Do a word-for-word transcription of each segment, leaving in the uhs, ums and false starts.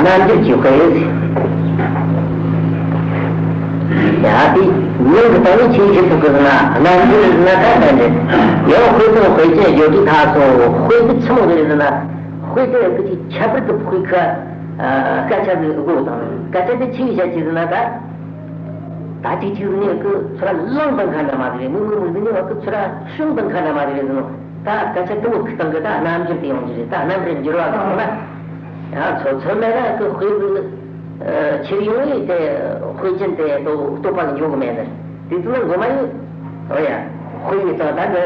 རྣལ་འབྱོར་གྱི་དཔེ། ཡ་དེ་མིང་གི་སྟེང་ནས་ཆེས་ཤེས་ཐུབ་ཀྱི་ཟེར་ན་རྣལ་འབྱོར་ཟེར་ན་ད་ལྟ་འདྲ། ཡང་དཔེ་དང་དཔེ་ཅན་བརྗོད་པའི་ཐ་སོ། དཔེ་དེ་ཆི་མོ་ཟིག་རེད་ཟེར་ན། དཔེ་དེ་ཀི་ཅིག་ཁྱད་པར་དུ་དཔེ་ཁ་སྐད་ཆ་ཟིག་དགོས་དང་། སྐད་ཆ་དེ་ཆི་ཡིས་བཤད་ཀྱི་ཟེར་ན་ད། ད་ཅིག་ཅིག་ཟིག་ནས་ཀི་ཚུར་ལངས་དང་ཁ་འདྲ་མ་ཟིག་རེད། མིག་མིག་མིག་ཟིག་ནས་ཀི་ཚུར་ཤོང་དང་ཁ་འདྲ་མ་ཟིག་རེད་ཟེར་ནོ། ད་སྐད་ཆ་དེ་མོ་ཁི་སྟེང་གི་ད་རྣལ་འབྱོར་དེ་ཡོང་རྒྱུ་རེད། ད་རྣལ་འབྱོར་འགྱུར་བ་གི་སྟེང་ན། ཡང་ཚོ་ཚོད་མེད་ན་ཀི་དཔེ་ཟིག་ཨ་ཁྱེར་ཡོང་ཡིན་ཏེ། དཔེ་ཅན་དེ་ལྟོ་ལྟོ་པ་གི་འཇོག་གི་མེད་ནི། དེ་ཚོ་ནི་མགོ་མ་ཡིན། ཨོ་ཡ། དཔེ་ཡི་སྟེང་ད་ནི་དཔེ་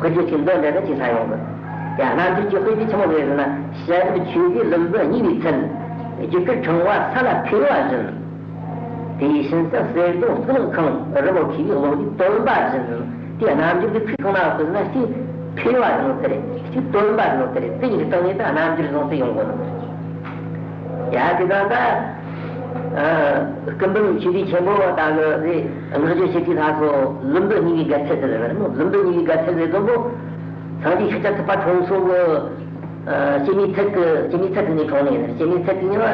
བརྗོད་ཀྱི་མདོ་འདྲ་ན་ཅི་ས་ཡོང་གི། ཡ་རྣལ་འབྱོར་གྱི་དཔེ་དེ་ཆི་མོ་རེད་ཟེར་ན། བྱ་རབས་ཆོས་ཀྱི་ལུམ་བུ་བསྙིལ་བའི་ཚུལ། རྒྱུ་སྐར་ཕྲེང་བ་ས་ལ་འཕེལ་བ་བཞིན། དེ་ཡི་ཞིང་ས་གསེར་གདུང་གཙུག་ལག་ཁང་། རི་མོ་མཁས་པའི་བློ་གིས་བཏོན་པ་བཞིན། དེ་རྣལ་འབྱོར་གྱི་ཚིག་ཚང་མ་བཀོད་ན་གཅིག་འཕེལ་བ་ཟེར་ནོ་དེ་རེད། གཅིག་བཏོན་པ་ཟེར་ནོ་དེ་རེད། དེ་གཉིས་ཀྱི་སྟེང་ནས་ད་རྣལ་འབྱོར་བཟུང་ཚུལ་ཡོང་དགོས་ནོ། ཡ་དེ་དང་ད་ཨ་སྐུ་འབུམ་ཆོས་སྡེ་ཆེན་པོ་ད་གི་རེད། བསྔགས་བརྗོད་བྱེད་དུས་ད་སོ་ལུམ་བུ་བསྙིལ་བའི་དགའ་ཚལ་དེ་རེད། ལུམ་བུ་བསྙིལ་བའི་དགའ་ཚལ་ཟེར་དུས་པོ། སངས་རྒྱས་ཤཱཀྱ་ཐུབ་པ་འཁྲུངས་ས་གི་སྐྱེད་མོས་ཚལ་གི། སྐྱེད་མོས་ཚལ་དེ་ནས་འཁྲུངས་ནས་ཡིན་ན། སྐྱེད་མོས་ཚལ་དེ་ནས་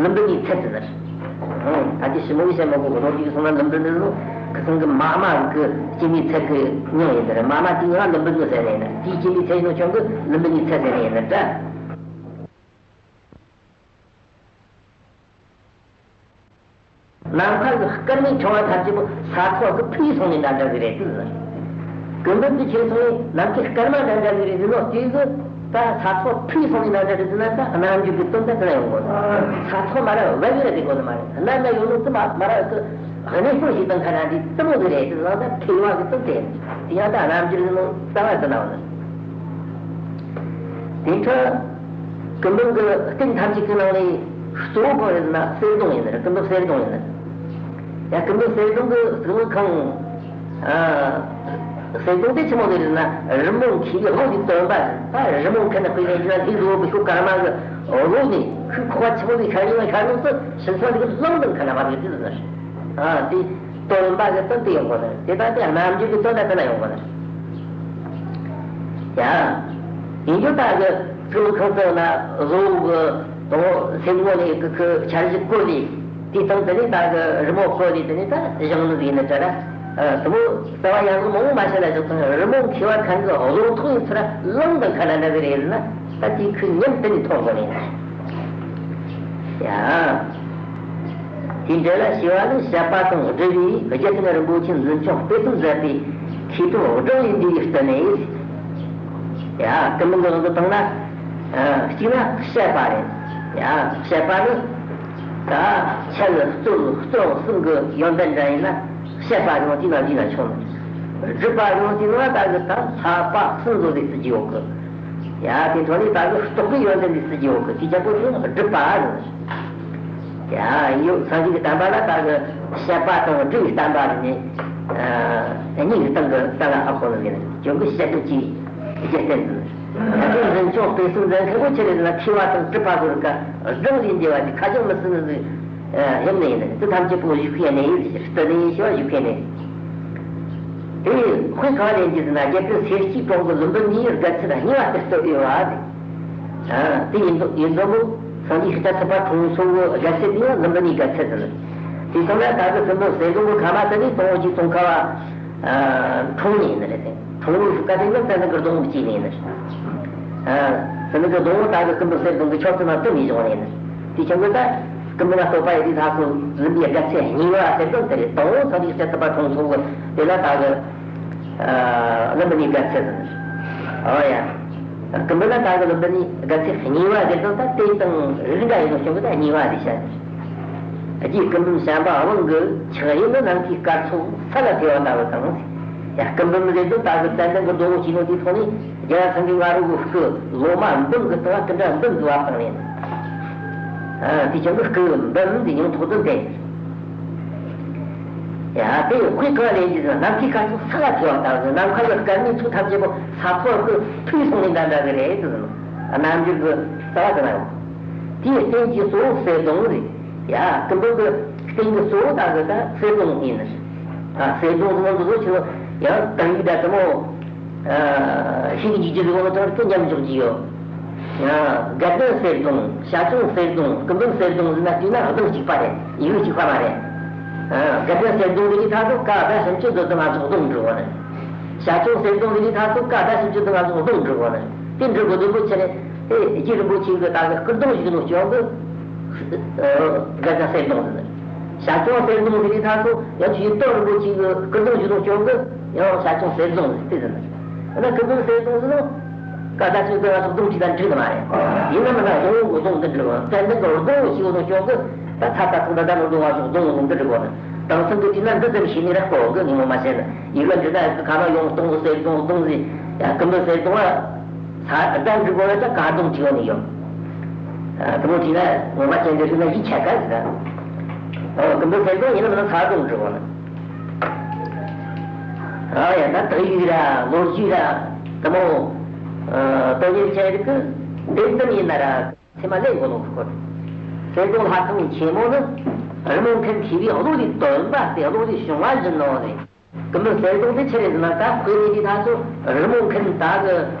ལུམ་བུ་བསྙིལ་ཚལ་དེ་ནས། ཨང་། ད་དེ་ཞིབ་མོ་གི་བཤད་མི་དགོས་གི། རྡོ་རྗེ་གསུང་ན་ལུམ་བུ་བསྙིལ་ནོ། ཁ་སང་གི་མ་མ་གི་སྐྱེད་མོས་ཚལ་གི་མྱིང་ཡིན་ནི་རེད། མ་མ་དེའི་མྱིང་ལ་ལུམ་བུ་བསྙིལ་ཟེར་ནས་ཡིན་ན། དེའི་སྐྱེད་མོས་ཚལ་ཡིན་ནོ་ཁྱོད་གི་ལུམ་བུ་བསྙིལ་ཚལ་ཟེར་ནས་ཡིན་ནི་འདྲ། ནམ་མཁའ་གི་སྐར་མའི་ཕྲེང་བ་ཐམས་ཅད་པོ་ས་ཐོག་གི་འཕེལ་སོང་ནི་འདྲ་འདྲ་ཟིག་རེད་དེ། སྐུ་འབུམ་དེ་ཁྱེར་སོང་ནས་ནམ་མཁའི་སྐར་མ་འདྲ་འདྲ་ཟིག་རེད་ཟེར་ནོ། དེ་གི་ད་ས་ཐོག་འཕེལ་སོང་ནི་འདྲ་འདྲ་རེད་ཟེར་ན། ད་རྣལ་འབྱོར་གྱི་དོན་ད་དེ་ན་ཡོང་གོ། ས་ཐོག་མ་ར་བབས་ཡོད་ར་དེ་གོ་ནི་མ་རེད། གནམ་ན་ཡོད་ནོ་དེ་མ་མ་ར་གི་གནས་སྤོ་ཞིག་དང་ཁ་ར་འདི་དེ་མོ་ཟིག་རེད་དེ། ལ་ད་འཕེལ་བ་གི་དོན་དེ། དེ་ཡང་ད་རྣལ་འབྱོར་ཟེར་ནོ་རྩ་བ་དེ་ན་ཡོང་ནི། དེ་འཕྲོ་སྐུ་འབུམ་གྱི་རྟེན་ཐམས་ཅད་ཀྱི་ནང་ནས་གཙོ་བོ་གང་རེད་ཟེར་ན་གསེར་གདུང་ཡིན་ནི་རེད། སྐུ་འབུམ་གསེར་གདུང་ཡིན་ནི་རེད། ཡ་སྐུ་འབུམ་གསེར་གདུང་གི་གཙུག་ལག་ཁང་། ཨ་གསེར་གདུང་དེ་ཆི་མོ་ཟིག་རེད་ཟེར་ན། རི་མོ་མཁས་པའི་བློ་གིས་བཏོན་པ། ད་རི་མོ་མཁན་ནི་དཔེ་ལེན་རྒྱུ་ན་ལྷའི་བཟོ་བོ་བི་ཤྭ་ཀརྨ་གི་བློ་ནས་ཤུགས་ཁོག་པ་ཆི་མོ་ཟིག་ཤར་ཡོང་ཤར་ཡོང་དུས་ཕྱི་ཚོ་འདི་གི་ལང་དང་ཁ་ན་བབས་ཡོད་དུས་ཟེར། ཨ་དེ། སྟོན་པ་གི་དོན་དེ་ཡོང་གོ་ནི། དེ་དག་དེ་རྣལ་འབྱོར་གྱི་དོན་ལ་དེ་ལ་ཡོང་གོ་ནི། ཡ། ཡིན་རྒྱུ་ད་གི་གཙུག་ལག་ཁང་དུ་ན་བཟོ་བོ་གི་དང་སེམས་ངོ་ནས་གི་གི་འཆར་གཞི་བཀོད་ལས། དེའི་སྟེང་དེ་ནས་ད་གི་རི་མོ་བཀོད་ལས། དེ་ནས་ད་བཞེངས་ནི་ཟིག་ཡིན་ནི་འདྲ་ར། དེ་མོ་རྩ་བ་ཡང་མང་མང་མ་བཤད་ལ་བཞག་ཙང་རི་མོ་མཁས་པ་མཁན་གི་བློ་ཐོག་ཡིན་ཚུལ་ལ་ལང་དང་ཁ་ན་འདྲ་ཟིག་རེད་ཟེར་ན། ད་དེའི་ཁུ་ཉམས་དེ་ནས་མཐོང་དགོས་ནས། ཡ། དེའི་འབྲེལ་ལ་ཞི་བ་ལྷས་བཤད་པ་དང་སྒྲུབ་པའི་རྒྱལ་མཚན་རིན་པོ་ཆེ་འཛིན་སྐྱོང་སྤེལ་གསུམ་མཛད་པའི་མཁས་གྲུབ་བགྲང་བའི་འབྲས་བུའི་བསྟི་གནས། ཡ། སྐུ་འབུམ་གྱི་ནང་དུ་བཏང་ན། ཨ་གཅིག་ན་བཤད་པ་རེད། ཡ། བཤད་པ་ནི་ད་འཆད་རྩོད་རྩོམ་གསུམ་གྱི་ཡོན་ཏན་འདྲ་ཡིན་ན། བཤད་པ་ཡང་དེ་ན་འདི་ན་ཆོག་ནི། སྒྲུབ་པ་ཡང་དེ་ན་ད་གི་ད་བསླབ་པ་གསུམ་བཟོ་དེ་སྲིད་ཀྱི་ཡོད་གི། ཡ་དེ་འཕྲོ་ནས་ད་གི་རྟོགས་པའི་ཡོན་ཏན་དེ་སྲིད་ཀྱི་ཡོད་གི། དེ་རྒྱལ་པོ་དེ་སྒྲུབ་པ་རེད། ཡ་ཡོད། སངས་རྒྱས་ཀྱི་བསྟན་པ་ལ་ད་གི་བཤད་པ་དང་སྒྲུབ་པའི་བསྟན་པ་རེད་ནས། ཨ་གཉིས་ཀྱི་སྟེང་གི་གསལ་ལ་ཨ་ཁོ་ལ་ལེན་ཀྱང་གི་བཤད་སྒྲུབ་ཀྱི་རྒྱལ་བསྟན་དུ། ད་དེ་འཛིན་སྐྱོང་སྤེལ་གསུམ་མཛད་མཁན་པོ་ཆེ་རེད་ན། མཁས་པ་དང་གྲུབ་པ་ཟེར་ག་བགྲང་ལས་འདས་པ་དེ་ཁ་བྱང་མི་ཟིན་ནི་ཟིག་ཡིན་ནི་ཡིན་ནི། དེ་ཐམས་ཅད་པོ་བཞུགས་ཁའི་གནས་ཡིན་ཟེར། བསྟི་གནས་ཞེས་པ་བཞུགས་ཁའི་གནས། དེ་དཔེ་གང་ལེན་གྱི་ཟེར་ན། རྒྱལ་པོའི་གསེར་སྐྱའི་གྲོང་གི་ལུམ་བུ་བསྙིལ་བའི་དགའ་ཚལ་ལ་བསྙིལ་བ་དེ་བསྟི་འོས་པ་དེ། ཨ་དེ་ཡིན་དོ་ཡིན་དོ་མོ། སངས་རྒྱས་ཤཱཀྱ་ཐུབ་པ་འཁྲུངས་ས་གི་དགའ་ཚལ་དེ་ཡང་ལུམ་བུ་བསྙིལ་དགའ་ཚལ་ཟེར། དེ་ཙམ་ལ་ད་གི་སྐུ་འབུམ་གསེར་གདུང་གི་ཁ་མ་དེ་ནས་དང་པོ་གི་ཙོང་ཁ་པ་ཨ་འཁྲུངས་ནས་ཡིན་ནི་རེད་དེ། འཁྲུངས་ནས་བཞུགས་ཀ་དེ་ནི་ཙན་དན་གྱི་སྡོང་བོ་སྐྱེས་ནས་ཡིན་ནི་རེད། ཨ་ཙན་དན་གྱི་སྡོང་བོ་ད་གི་སྐུ་འབུམ་གསེར་གདུང་གི་ཕྱོགས་དེ་ན་དེ་ནས་བཞག་ནས་ཡིན་ནི་རེད། དེ་ཆེན་པོ་ད་སྐུ་འབུམ་ལ་བསྟོད་པ་ཡི་དེ་ད་སོ་ལུམ་བུའི་དགའ་ཚལ་བསྙིལ་བ་ཟེར་དོན་དེ་རེད། དང་པོ་སངས་རྒྱས་ཤཱཀྱ་ཐུབ་པ་འཁྲུངས་ས་གི་དེ་ལ་ད་གི་ཨ་ལུམ་བུ་བསྙིལ་དགའ་ཚལ་ཟེར། ཨོ་ཡ། སྐུ་འབུམ་ལ་ད་གི་ལུམ་བུ་བསྙིལ་དགའ་ཚལ་བསྙིལ་བ་ཟེར་དོན་ད་དེ་དང་རིགས་འདྲ་ཡིན་ནོ་བྱུང་གི་ད་བསྙིལ་བ་རེད་བཤད། རྗེ་སྐུ་འབུམ་བྱམས་པ་དབང་གི་ཕྱག་གཡས་ནི་ནམ་མཁའི་སྐར་ཚོགས་ས་ལ་འཕེལ་བ་ལྟ་བུ་དང་། ཡ་སྐུ་འབུམ་ཟེར་དུས་ད་གི་ཙན་དན་གྱི་སྡོང་བོ་ཅིག་ནོ་དེའི་ཐོག་ནས་རྒྱལ་བ་སེང་གེ་ང་རོ་གི་སྐུ་ལོ་མ་འབུམ་གྱི་སྟེང་ལ་སྐུ་འདྲ་འབུམ་གྱི་བ་བཏང་ནས། ཨ་དེ་ཀྱང་གི་སྐུ་འབུམ་འདི་སྙིང་ཐོག་ཏུ་འདེབས། ཡ་དེ་དཔེ་གང་ལེན་གྱི་ཟེར་ན། ནམ་མཁའི་སྐར་ཚོགས་ས་ལ་འཕེལ་བ་ལྟ་བུ། ནམ་མཁའ་གི་སྐར་མའི་ཚོགས་ཐམས་ཅད་པོ་ས་ཐོག་གི་འཕེལ་སོང་ནས་འདྲ་འདྲ་གི་རེད་དུ་ཟེར་ནོ། རྣལ་འབྱོར་གྱི་རྩ་བ་དེ་ན་ཡོད། དེའི་རྟེན་གྱི་གཙོ་བོ་གསེར་གདུང་རེད། ཡ་སྐུ་འབུམ་གྱི་རྟེན་གྱི་གཙོ་བོ་ད་གི་ད་གསེར་གདུང་ཡིན་ནི། ཨ་གསེར་གདུང་ཟེར་ན་འདི་ཚོ་ཆེ་ཡང་དང་ཡིག་ད་དེ་མོ་ཨ་ཤེས་ཀྱི་འཇུག་རྒྱུ་ཟེར་བ་ལ་ཐོག་ཏུ་མཉམ་འཇོག་གི་ཡོད། དགའ་ལྡན་གསེར་གདུང་། བྱ་ཁྱུང་གསེར་གདུང་། སྐུ་འབུམ་གསེར་གདུང་ཟེར་ན་དུས་ན་གདུང་གཅིག་པ་རེད། ཡིག་གཅིག་པ་མ་རེད། དགའ་ལྡན་གསེར་གདུང་ཟེར་གྱི་ད་དུ་ཀ་ཟླ་སུམ་ཅུ་དུ་དུ་ང་ཚོ་གདུང་འབྲི་བ་རེད། བྱ་ཁྱུང་གསེར་གདུང་ཟེར་གྱི་ད་དུ་ཀ་ཟླ་སུམ་ཅུ་དུ་ང་ཚོ་གདུང་འབྲི་བ་རེད། དེ་འབྲི་དགོས་དུས་པོ་ཆེ་རེད། དེ་རྗེ་རིན་པོ་ཆེ་གི་ད་གི་སྐུ་གདུང་བཞུགས་ནོ་ཅོག་གི་དགའ་ལྡན་གསེར་གདུང་ཟེར། བྱ་ཁྱུང་གསེར་གདུང་ཟེར་གྱི་ད་དུ་ཡང་ཆོས་རྗེ་དོན་རིན་པོ་ཆེ་གི་སྐུ་གདུང་བཞུགས་ནོ་ཅོག་གི་ཡང་བྱ་ཁྱུང་གསེར་གདུང་ཟེར་དེ་ཟེར་ན། ཨ་ན་སྐུ་གདུང་གསེར་གདུང་ཟེར་ནོ། ཀ་ཟླ་སུམ་ཅུ་དུ་ང་ཚོ་གདུང་ཅིག་དང་འགྲིག་ནི་མ་རེད། ཡིན་ན་མིན་ན་གཞུང་གི་གདུང་འདི་འགྲིག་གོ། དཔལ་ལྡན་གྱི་གདུང་ཞིག་ནོ་ཅོག་གི་ད་ཚ་ཚ་ཐུང་ད་ད་ནོ་གདུང་བ་ཞིག་གདུང་འདི་འགྲིག་གོ། དེང་སང་གི་དུས་ན་འདི་ཙམ་ཤེས་ནི་ར་ཁོ་གི་ངོ་མ་བཤད་ན་ཡིག་ལ་འབྲི་ན་ཁ་ན་ཡོང་སྟོང་གི་གསེར་གདུང་གདུང་ཟེར། ཡ་སྐུ་འབུམ་གསེར་གདུང་ལ་ས་ཟླ་འགྲིག་གོ་ལ་ད་ག་གདུང་བྲིས་ཡོད་ནི་ཡོད། ཨ་དེ་མོ་བྲིས་ན་ངོ་མ་ཅན་འདི་ཤེས་ན་ཡིད་ཆད་ཀ་ཟེར་ད། ཨོ་སྐུ་འབུམ་གསེར་གདུང་ཡིན་ན་མིན་ན་ས་གདུང་འགྲིག་གོ་ན། ཨ་ཡ་ད་དག་ཡིག་ར་ལོ་རྒྱུས་ར་དེ་མོ་ཨ་དོན་གཉེར་བྱས་རིགས་ཀྱི་འདི་ཙམ་ཡིན་ན་ར་ཚད་མ་ལས་འགོ་ལོག་གི་སྐོར། གསེར་གདུང་ལྷ་ཁང་ཆེན་མོ་ནི་རི་མོ་མཁན་མཁས་པའི་བློ་ལས་བཏོན་པ་སྟེ་བློ་ལས་བྱུང་བ་བཞིན་ནོ་ནི། སྐུ་འབུམ་གསེར་གདུང་དེ་ཆི་རེད་ཟེར་ན་ད་དཔེ་རིས་དེ་ད་ཚོ་རི་མོ་མཁན་ད་གི་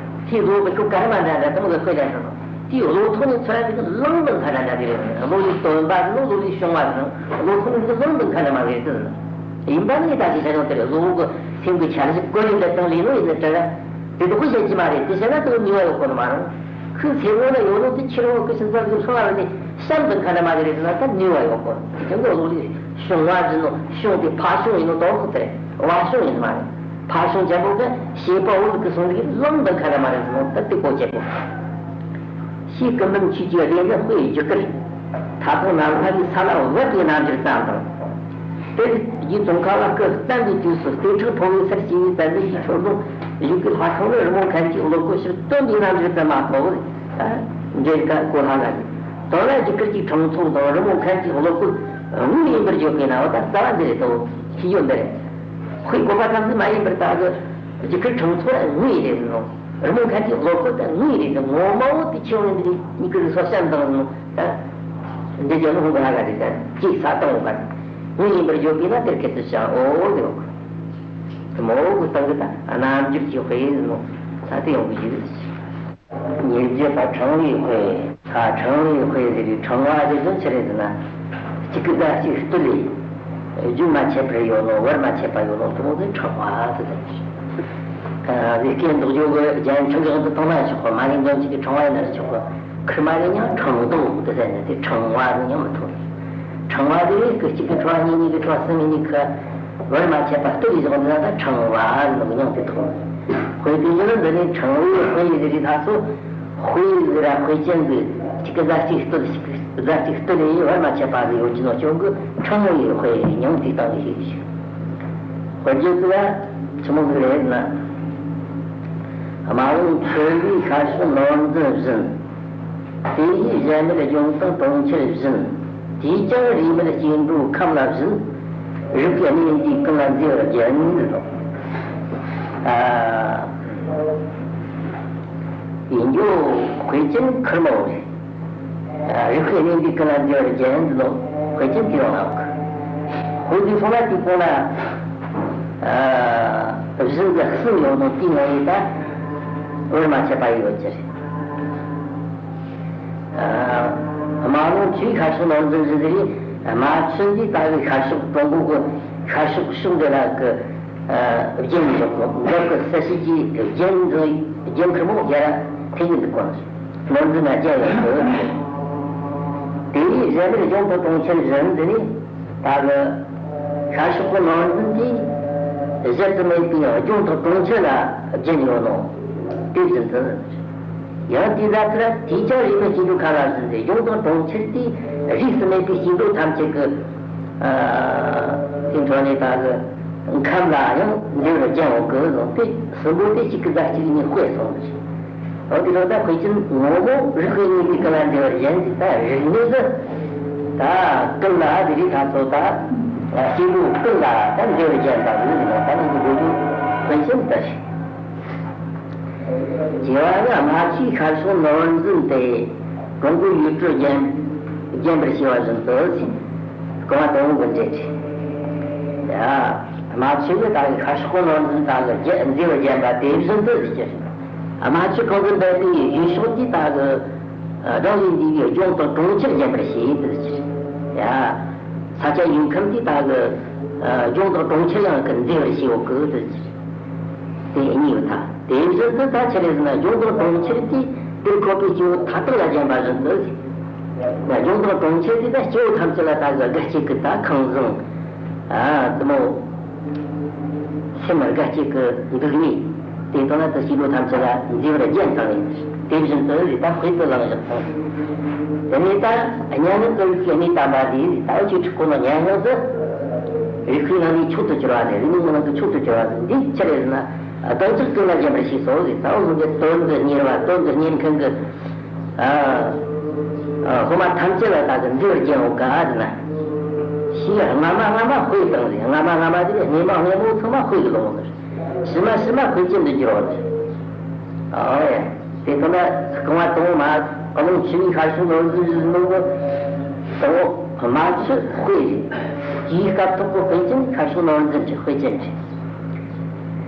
ཐིག་ལོ་གི་ཤོག་ག་ར་མ་འདྲ་འདྲ་དེ་མོ་གི་དཔེ་ལས་ཟེར་ནོ། དེའི་བློ་ཐོག་ནས་ཚོར་བ་དེ་གི་ལང་དང་ཁ་འདྲ་འདྲ་དེ་རེད། བློ་ལས་བཏོན་པ་ཟེར་ནོ་བློ་ལས་བྱུང་བ་ཟེར་ནོ་བློ་ཐོག་ནས་གི་ལང་དང་ཁ་འདྲ་མ་རེད་ཟེར་ནོ། ཡིན་པ་ནི་ད་ཅི་བྱ་ཡང་དེ་རེད། བློ་གི་སེམས་ཀྱི་འཆར་གཞི་ཀུན་ལས་འདི་དང་ལས་ནོ་ཡིན་ནི་དྲ་ར་དེ་དོགས་པ་བྱེད་ཀྱི་མ་རེད། དེ་བྱས་ན་དེ་གི་ནུས་པ་ཡོད་གོ་ནི་མ་རུང་། ཁོའི་ཚེ་སྔོན་ལ་ཡོད་ནོ་དེ་ཕྱི་རོལ་གི་ཕྱིན་ཙམ་གྱི་ལྷོ་བ་ནི་གཤམ་དུ་ཁ་འདྲ་མ་གི་རེད་ཟེར་ན་ད་ནུས་པ་ཡོད་གོ། དེ་ཀྱང་གི་བློ་ལས་བྱུང་བ་ཟེར་ནོ་བྱུང་དེ་ཕ་བྱུང་ཡིན་ནོ་དོགས་ཟེར་དེ་བ་བྱུང་ཡིན་མ་རེད། ཕ་བྱུང་ཅན་པོ་གི་བྱེད་པ་འོག་གི་སོང་གི་ལང་དུ་ཁ་འདྲ་མ་རེད་ཟེར་ནོ་ད་དེ་གོ་བྱེད་གོ། ཞེས་སྐུ་འབུམ་ཆོས་ཀྱི་སྡེ་ནི་དཔེ་རྒྱུ་སྐར། མཐའ་སྟོང་ནམ་མཁའ་ཡི་ས་ལ་བབས་པའི་རྣམ་འགྱུར་ཙམ་དང་། དེར་རྗེ་ཙོང་ཁ་པ་སྐུ་བལྟམས་པའི་དུས་སུ་གཏེར་ཁྲི་མཐོང་བའི་སར་སྐྱེས་པའི་བཙན་པོའི་ཆོས་སྡོང་བཞུགས་ཀྱི་ལྷ་ཁང་ནི་རི་མོ་མཁན་གྱི་བློ་སྐུ་ཕྱིར་སྟོན་པའི་རྣམ་འགྱུར་ཙམ་མ་གཏོགས་འདྲེན་ཀ་གོ་ལྷ་ལ་ཡིན། དོན་ལ་རྒྱུ་སྐར་གྱི་ཁྲིམས་ཚོགས་དང་རི་མོ་མཁན་གྱི་བློ་སྐུ་དངོས་ཡིན་པར་བརྗོད་པའི་ན་བ་དང་རྩ་བ་འདི་རེད་དོ། ཤེས་ཡོན་འདི་རེད། དཔེ་བཀོད་པ་ཙམ་གྱིས་མ་ཡིན་པར་ད་གི་རྒྱུ་སྐར་ཁྲིམས་ཚོགས་དངོས་ཡིན་རེད་ཟེར་ནོ། རི་མོ་མཁན་གྱི་བློ་སྐུ་དེ་དངོས་ཡིན་རེད་ཟེར། ངོ་མ་བོ་དེ་ཁྱེད་རང་འདི་གཉིས་ཀྱི་རིགས་སོ་བཤད་འདང་ཟེར་ནོ། ད་འདི་ཀྱང་ལྷུང་གི་ལྷ་ག་རེད་ད་ཅིག་ས་སྟོང་བ་དངོས་ཡིན་པར་བརྗོད་པས་ན་དེར་ཁེ་ཚུལ་བྱ་འོ་དེ་རོགས། དེ་མོ་གི་སྟེང་གི་ད་རྣམ་འགྱུར་གྱི་དཔེ་ཟེར་ནོ། ད་དེ་ཡོང་གི་ཡོད། ཉེར་བརྒྱད་པ་ཕྲེང་བའི་དཔེ། ད་ཕྲེང་བའི་དཔེ་ཟེར་བའི་ཕྲེང་བ་དེ་ཚོ་ཆི་རེད་ཟེར་ན། གཅིག་གི་ཟླ་གཅིག་སྟོད་ལས། རྒྱུན་མ་ཆད་པར་ཡོད་ནོ་བར་མ་ཆད་པ་ཡོད་ནོ་དེ་མོ་ཟེར་ཕྲེང་བ་ཟེར་དེ། ཨ་ཟེར་སྐད་འདོགས་རྒྱུ་གི་རྒྱན་ཕྲེང་གི་དབང་དུ་བཏང་ན་ཆོག་གོ། མ་ལེན་དོན་གཅིག་གི་ཕྲེང་བ་ཡིན་ན་ཆོག་གོ། ཁིར་མ་ལེན་ཡང་ཕྲེང་རྡོག་དེ་ཟེར་ནས་དེ་ཕྲེང་བ་ཟེར་ཡང་མི་ཐུབ། ཕྲེང་བ་དེ་གི་གཅིག་གི་ཕྲེང་བ་གཉིས་གཉིས་ཀྱི་ཕྲེང་བ་གསུམ་གཉིས་གཉིས་ཀྱི་བར་མ་ཆད་པ་སྟོད་ཀྱི་བཞག་འདི་ལ་ད་ཕྲེང་བ་ཟེར་ནོ་མིང་དེ་ཐོགས། དཔེ་དེ་ཡིན་ན་འདི་ནི་ཕྲེང་བའི་དཔེ་ཡི་ཟེར་རི་ད་ཚོ་དཔེ་ཟེར་ར་དཔེ་ཅན་གྱི་གཅིག་གི་ཟླ་གཅིག་སྟོད་གཅིག་གི་ཟླ་གཅིག་སྟོད་ལས་བར་མ་ཆད་པ་ཟེར་ཡོད་ཀྱི་ནོ་ཅོག་གི་ཕྲེང་བའི་དཔེ་མིང་དེ་བཏགས་ནས་ཤེས་ཤིག། དཔེ་བརྗོད་དུ་ལ་ཆི་མོ་ཟིག་རེད་ན། དམར་ལོང་ཆོས་འདུས་ཤར་ཕྱོགས་ནོར་འཛིན་བཞིན། དེ་ཡི་གཞལ་མེད་ལྗོན་ཤིང་གྲོང་ཁྱེར་བཞིན། དེས་ཀྱང་རིས་མེད་སྐྱེ་འགྲོ་ཁམས་ལ་བཞིན། རིགས་ཀྱི་གནས་འདིའི་ཀུན་ལ་མཛེས་པར་བརྒྱན་ཟེར་ནོ། ཨ། ཡིན་རྒྱུ་དཔེ་ཅན་ཁེར་མོ་རེད། ཨ། རིགས་ཀྱི་གནས་འདིའི་ཀུན་ལ་མཛེས་པར་བརྒྱན་ཟེར་ནོ། དཔེ་ཅན་དེ་ཡོང་ལ་འོག་དཔེ་འདི་སོང་ན་དེའི་གོང་ལ། ཨ། བཞིན་གྱི་གསུམ་ཡོང་ནོ་དེའི་ངོ་ཡིན་ད། བར་མ་ཆད་པ་ཡོད་ཀྱི་རེད། དམར་ལོང་ཆོས་ཤར་ཕྱོགས་ནོར་འཛིན་བཞིན་ཟེར་རེད། དམར་ཆོས་འདི་ལྟ་བུའི་ཤར་ཕྱོགས་ཀྲུང་གོ་གི་ཤར་ཕྱོགས་ཕྱོགས་འདི་ལ་གི་རྒྱན་འཇོག་གི་འདི་གི་ས་གཞི་གི་རྒྱན་འདི་རྒྱན་ཁེར་མོ་རྒྱ་ར་ཐེ་ཉིན་འདུག་གོ། ནོར་འཛིན་ན་རྒྱན་ཡོད་གི། དེ་ཡིས་གཞལ་མེད་ལྗོན་ཤིང་གྲོང་ཁྱེར་བཞིན་ཟེར་ནས། ད་གི་ཤར་ཕྱོགས་ཀྱི་ནོར་འཛིན་གྱིས་གཞལ་དུ་མེད་པའི་ལྗོན་ཤིང་གྲོང་ཁྱེར་ལ་བརྒྱན་ཡོད་ནོ། དེ་བཞིན་དུ། ཡང་དེའི་ཟླ་ཚེས་དེས་ཀྱང་རིས་མེད་སྐྱེ་འགྲོ་ཁམས་ལ་བཞིན་ཏེ། ལྗོན་ཤིང་གྲོང་ཁྱེར་དེས་རིས་སུ་མེད་པའི་སྐྱེ་འགྲོ་ཐམས་ཅད་ཀྱི། ཨ། དེ་འཕྲོ་ནས་ད་གི་ཁམས་ལ་ཡང་མཛེས་པར་བརྒྱན་འོང་གི་ཟེར་ཏེ། གསུམ་པོ་དེ་གཅིག་གི་ཟླ་གཅིག་ནས་བཤད་སོང་། འོ་དེ་ལྟར་ད་དཔེ་ཅན་ངོ་མ་རིགས་པའི་གནས་འདིའི་ཀུན་ལ་མཛེས་པར་བརྒྱན་ཟེར། ད་རིག་གནས་སུ་ད་ཀུན་ལ་དེ་རིགས་ད་ཚོ་ད་སྐྱེ་འགྲོ་ཀུན་ལ་ད་མཛེས་པར་བརྒྱན་པ་ཟེར་ནས་ད་ནི་འདི་དགོས་རྒྱུ་དཔེ་ཅན་ལྟར་ཞིག། བྱེ་བ་ནི་དམར་ཆོས་ཤར་ཕྱོགས་ནོར་འཛིན་ཏེ། ཀྲུང་གོའི་ཡུལ་གྲུ་བརྒྱན་བརྒྱན་པར་བྱེད་པ་བཞིན་དུ་ཟེར། རྐང་པ་དང་པོ་གི་འགྲེལ་བྲིས། ཡ། དམར་ཆོས་ཀྱི་ད་གི་ཤར་ཕྱོགས་ནོར་འཛིན་ད་གི་རྒྱ་མཛེས་པར་བརྒྱན་པ་དེ་བཞིན་དུ་ཟེར་གྱི་རེད། རྨ་ཆུ་གང་དུ་འདས་པའི་ཡུལ་ཕྱོགས་ཀྱི་ད་གི་སྒང་ལས་འདས་པའི་ལྗོངས་དང་གྲོང་ཁྱེར་བརྒྱན་པར་བྱེད་དེ་ཟེར། ཡ། ས་སྐྱ་ཡོད་མཁན་དེ་ད་གི་ལྗོངས་དང་གྲོང་ཁྱེར་ཡང་གི་མཛེས་པར་བྱེད་འོ་གི་དེ་ཟེར། དེ་གཉིས་ཡོད་ད། དེ་བཞིན་དུ་ད་ཆི་རེད་ཟེར་ན་ལྗོངས་དང་གྲོང་ཁྱེར་གྱི་དེར་ཁོ་པའི་སྐྱེ་བོ་མཐའ་དག་ལ་བརྒྱན་པ་བཞིན་དུ་ཟེར། ལྗོངས་དང་གྲོང་ཁྱེར་གྱི་ད་སྐྱེ་བོ་ཐམས་ཅད་ལ་ད་གི་དགའ་སྐྱིད་ཀྱི་ད་ཁང་བཟང་། ཨ་དེ་མོ། སེམས་དགའ་སྐྱིད་ཀྱི་འདུག་ནས། དེ་དང་ན་དུ་སྐྱེ་བོ་ཐམས་ཅད་ལ་མཛེས་པར་བརྒྱན་བཏང་ནས། དེ་བཞིན་དུ་རི་དྭགས་དཔེ་དུ་བླངས་བཞག་ཐོང་། དེ་ནས་ད་སྙན་ངག་གི་རིགས་ཀྱི་གནས་དམ་པ་དེ་ད་འུ་ཅག་ཁྲི་ཀོ་ནང་སྙན་ངག་ཏུ་རིགས་ཀྱི་ནང་ནས་མཆོག་ཏུ་གྱུར་པ་དེ། རིགས་ནི་ནང་གི་མཆོག་ཏུ་གྱུར་པ་དེ་འདི་ཆི་རེད་ཟེར་ན། བདག་ཅག་ཀུན་ལ་བརྒྱན་པར་ཞེས་སོ་ཟེར། ད་འོ་ཟུང་གི་དོན་དུ་གཉེར་བ། དོན་དུ་གཉེར་མཁན་གྱི། ཨ། ཨ། སློབ་མ་ཐམས་ཅད་ལ་ད་གི་འདི་བར་བརྒྱན་འོ་ག་ཟེར་ན། ཞེས་སྔ་མ་སྔ་མ་དཔེ་བཏང་ཟེར། སྔ་མ་སྔ་མ་དེ་སྔས་མ་སྔས་མོ་ཚང་མ་དཔེ་གི་ལོང་ཟེར། ཕྱི་མ་ཕྱི་མ་དཔེ་ཅན་དུ་འགྱུར་བ་ཟེར། ཨོ་ཡ། དེ་ལྟ་ན་རྐང་བ་དང་པོ་མ། ཀུན་སློང་འཆི་མེད་ཤར་ཕྱོགས་ནོར་འཛིན་ཟེར་ནོ་གི། དང་པོ་རྨ་ཆུ་དཔེ་རེད། དེའི་སྐབས་ཐོག་གི་དཔེ་ཅན་ཤར་ཕྱོགས་ནོར་འཛིན་གྱི་དཔེ་ཅན་རེད།